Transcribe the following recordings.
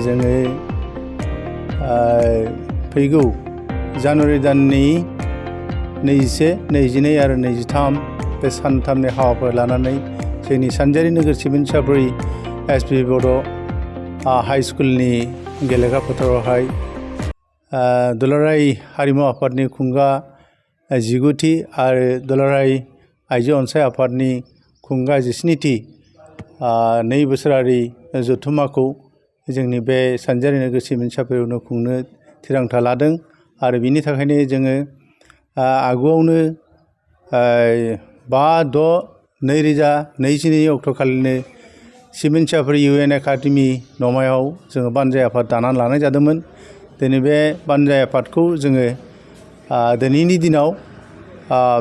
जोङो फैगौ जानुवारि दाननि 21, 22 आरो 23 बे सानथामनि हाबाफारि लानानै जोंनि सानजारि नोगोर सिमेन्ट सापरि एसपि बड' हाइ स्कुलनि गेलेग्रा फोथारावहाय दुलाराय हारिमु आफादनि खुंगा 19थि आरो दुलाराय आइजो अनसाय आफादनि खुंगा 17थि 2 बोसोरारि जथुम्माखौ जोंनि बे सानजारि नोगोर सिमेन्ट सापरियावनो खुंनो थिरांथा लादों। आरो बिनि थाखायनो जोङो आगुआवनो 5/6/2022 अक्ट'खालिनो सिमेन्ट सापरि UN एकाडेमि न'मायाव जोङो बानजाय आफाद दानानै लानाय जादोंमोन। दिनै बे बानजाय आफादखौ जोङो दिनैनि दिनाव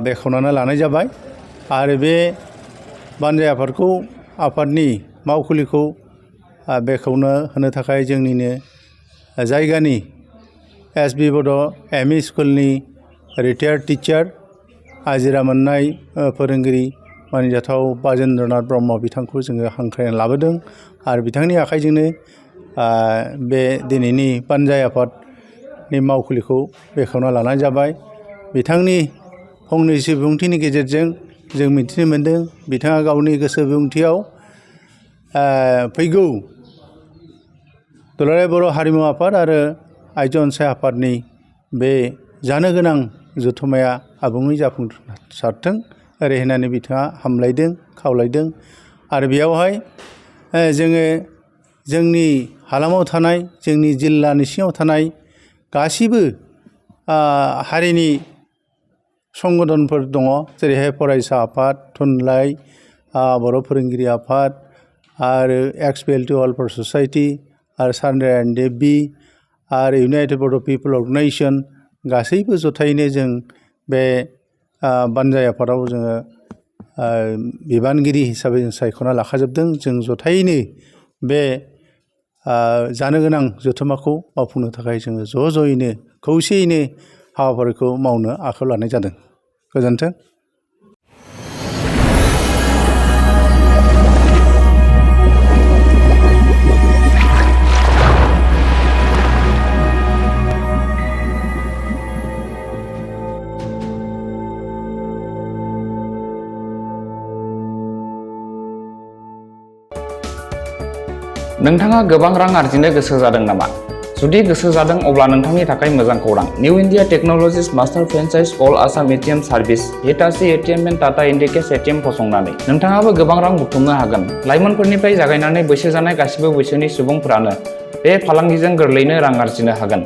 बेखेवनानै लानाय जाबाय आरो बे बानजाय आफादखौ आफादनि मावखुलिखौ बेखेवनो होनो थाखाय जोंनिनो जायगानि एसबि बड' एमइ स्कुलनि रिटायार्ड टिचार आजिरा मोननाय फोरोंगिरि मानिजाथाव बाजेन्द्रनाथ ब्रह्म बिथांखौ जोङो हांख्रायना लाबोदों आरो बिथांनि आखाइजोंनो बे दिनैनि बानजाय आफादनि मावखुलिखौ बेखेवना लानाय जाबाय। बिथांनि फंनैसो बिबुंथिनि गेजेरजों जों मिथिनो मोन्दों बिथाङा गावनि गोसो बिबुंथियाव फैगौ दुलाराय बर' हारिमु आफाद आरो आइजो अनसाय आफादनि बे जानो गोनां जथुम्माया आबुङै जाफुंसारथों ओरै होननानै बिथाङा हामलायदों खावलायदों। आरो बेयावहाय जोङो जोंनि हालामाव थानाय जोंनि जिल्लानि सिङाव थानाय गासिबो हारिनि संगठनफोर दङ, जेरैहाय फरायसा आफाद, थुनलाइ, बर' फोरोंगिरि आफाद आरो एक्सपिएलटि वेलफेयार ससाइटि आरो सानराय एन्ड देबि आरो इउनाइटेड बड' पिपल अर्गेनाइजेसन गासैबो जथायैनो जों बे बानजाय आफादाव जोङो बिबानगिरि हिसाबै जों सायख'ना लाखाजोबदों। जों जथायैनो बे जानो गोनां जथुम्माखौ मावफुंनो थाखाय जोङो ज'यैनो खौसेयैनो हाबाफारिखौ मावनो आखायाव लानाय जादों। गोजोन्थों। नोंथाङा गोबां रां आरजिनो गोसो जादों नामा? जुदि गोसो जादों अब्ला नोंथांनि थाखाय मोजां खौरां। New India technologies master franchise all Assam ATM service Hitachi ATM and Tata Indicash ATM फसंनानै नोंथाङाबो गोबां रां बुथुमनो हागोन। लाइमोनफोरनिफ्राय जागायनानै बैसो जानाय गासिबो बैसोनि सुबुंफोरानो बे फालांगिजों गोरलैयैनो रां आरजिनो हागोन।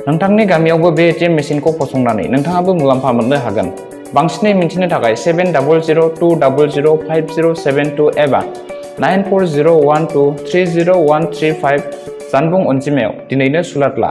नोंथांनि गामियावबो बे एटिएम मेसिनखौ फसंनानै नोंथाङाबो मुलाम्फा मोननो हागोन। बांसिनै मिन्थिनो थाखाय 7002005072 एबा 9401230135 जानबुं अनजिमायाव दिनैनो सुलाद ला।